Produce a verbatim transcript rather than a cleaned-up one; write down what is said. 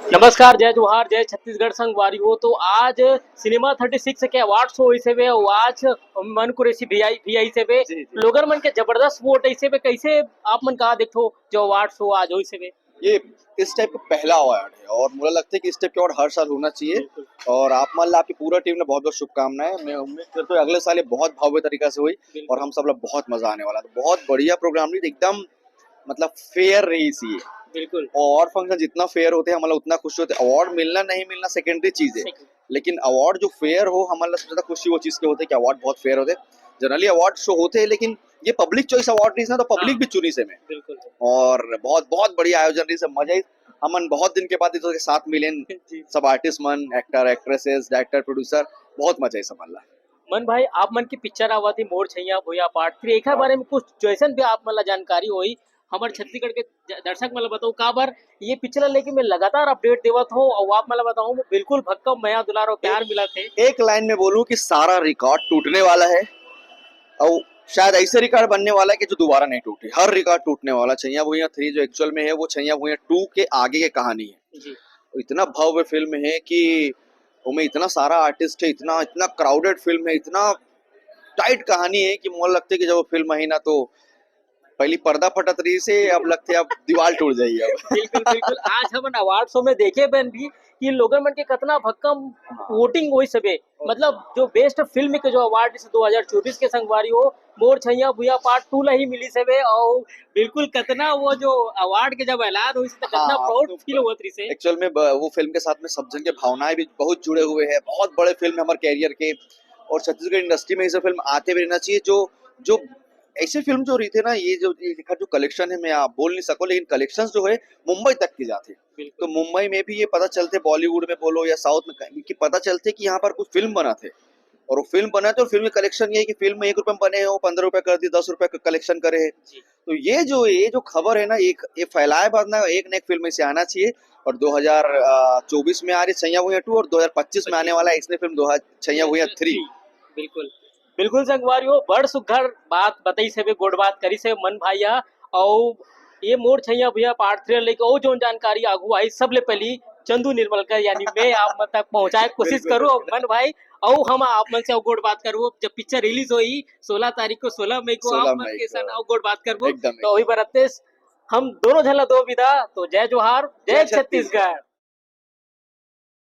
नमस्कार, जय जोहार, जय छत्तीसगढ़ संगवारी हो। तो आज सिनेमा थर्टी सिक्स के अवार्ड शो होइस हवे, अउ आज मन कुरैशी भी आइस हवे। जी, जी। लोगन मन के जबरदस्त वोट आइस हवे। कैसे आप मन का देखथो जो अवार्ड शो आज होइस हवे? ये इस टाइप का पहला अवार्ड है और मुझे लगता है कि इस टाइप के अवार्ड हर साल होना चाहिए। बिल्कुल। और आप मान लो, आपकी पूरा टीम ने बहुत बहुत शुभकामनाएं। मैं उम्मीद करता हूँ अगले साल ये बहुत भव्य तरीका से हुई बिल्कुल। और हम सब लोग बहुत मजा आने वाला है। तो बहुत बढ़िया प्रोग्राम रही, एकदम मतलब फेयर रही सी। बिल्कुल। और फंक्शन जितना फेयर होते हैं, हम लोग उतना खुश होते हैं। अवार्ड मिलना नहीं मिलना सेकेंडरी चीज है, सेकेंडरी। लेकिन अवार्ड जो फेयर हो, हमारे लिए सबसे ज्यादा खुशी वो चीज के होते हैं कि अवार्ड बहुत फेयर होते हैं। जनरली अवार्ड शो होते हैं, लेकिन ये पब्लिक चॉइस अवार्ड रही ना, तो पब्लिक हाँ। भी चुनी से में। बिल्कुल। और बहुत बहुत बढ़िया आयोजन रही से, मजा ही। हमन बहुत दिन के बाद एक दूसरे के साथ मिले, जी। सब आर्टिस्ट मन, एक्टर, एक्ट्रेसेस, डायरेक्टर, प्रोड्यूसर, बहुत मजा ही समझ ला। मन भाई, आप मन की पिक्चर आवत ही मोर छैया भुइया पार्ट थ्री, एखर हाँ। बारे में कुछ जैसन भी आप मन ला जानकारी होई, हमर छत्तीसगढ़ के ज-, दर्शक मन ला बताओ, काबर ये पिक्चर ला लेके मैं लगातार अपडेट देवत हूँ, और आप मन ला बताऊँ, बिल्कुल भक्कम मया दुलार और प्यार एक, मिलत हे। एक लाइन में बोलूँ कि सारा रिकॉर्ड टूटने वाला है, और शायद ऐसे रिकॉर्ड बनने वाला है कि जो दोबारा नहीं टूटे। हर रिकॉर्ड टूटने वाला। छैया भुइया थ्री जो एक्चुअल में है, वो छैया भुइया टू के आगे की कहानी है। जी। इतना भव्य फिल्म है कि उमें इतना सारा आर्टिस्ट है, इतना, इतना क्राउडेड फिल्म है, इतना टाइट कहानी है कि मोला लगथे कि जब वो फिल्म आही ना, तो पहली पर्दा फटत रही से, अब लगथे अब दीवार टूट जाही अब। बिल्कुल, बिल्कुल। आज हमन अवार्ड शो में देखे बन भी कि लोगन मन के कतना भक्कम हाँ। वोटिंग होइस हवे। मतलब जो बेस्ट फिल्म के जो अवार्ड इस दो हज़ार चौबीस के संगवारी हो, मोर छैया भुइया पार्ट टू ला ही मिलिस हवे। और बिल्कुल कतना वो जो अवार्ड के जब ऐलान होइस त कतना हाँ, प्राउड तो फील होत रहिस हे। एक्चुअल में ब-, वो फिल्म के साथ में सब जन के भावनाएं भी बहुत जुड़े हुए हैं। बहुत बड़े फिल्म है हमारे कैरियर के, और छत्तीसगढ़ इंडस्ट्री में ऐसे फिल्म आते भी रहना चाहिए। जो, जो ऐसे फिल्म जो रहिथे ना, ये जो, ये देखा जो कलेक्शन है, मैं आप बोल नहीं सको, लेकिन कलेक्शन जो है मुंबई तक की जाती है। बिल्कुल। तो मुंबई में भी ये पता चलथे, बॉलीवुड में बोलो या साउथ में कहीं, कि पता चलथे कि यहाँ पर कुछ फिल्म बनाथे, और वो फिल्म बनाथे और फिल्म के कलेक्शन ये है कि फिल्म एक रुपए में बने हैं, वो पन्द्रह रुपए कर दी, दस रुपए का कलेक्शन करे है। जी। तो ये जो, ये जो खबर है ना, एक, ये फैलाए बाद ना एक न एक फिल्म इसे आना चाहिए। और दो हज़ार चौबीस में आ रही छैया भुइया टू, और दो हज़ार पच्चीस में आने वाला है इसने फिल्म दो हज़ार, छैया भुइया थ्री। बिल्कुल, बिल्कुल संगवारी हो, बड़ सुघर बात बताइस हवे, गोठ बात करिस हे मन भाई हा। अउ ये मोर छैया भुइया पार्ट थ्री लेके अउ जोन जानकारी आगू आई, सबले पहली चंदू निर्मलकर यानी मैं आप मन तक पहुंचाए कोशिश बिल्कुल, करूँ। बिल्कुल। मन भाई, अउ हम आप मन से अउ गोठ बात करबो जब पिक्चर रिलीज होही सोलह तारीख को, सोलह मई को, आप सोलह मन मई के को। संग अउ गोठ बात करबो। एकदम, तो एकदम। वही बरतेस हम दोनों झन ला दो विदा, तो जय जोहार, जय जय छत्तीसगढ़। छत्तीसगढ़।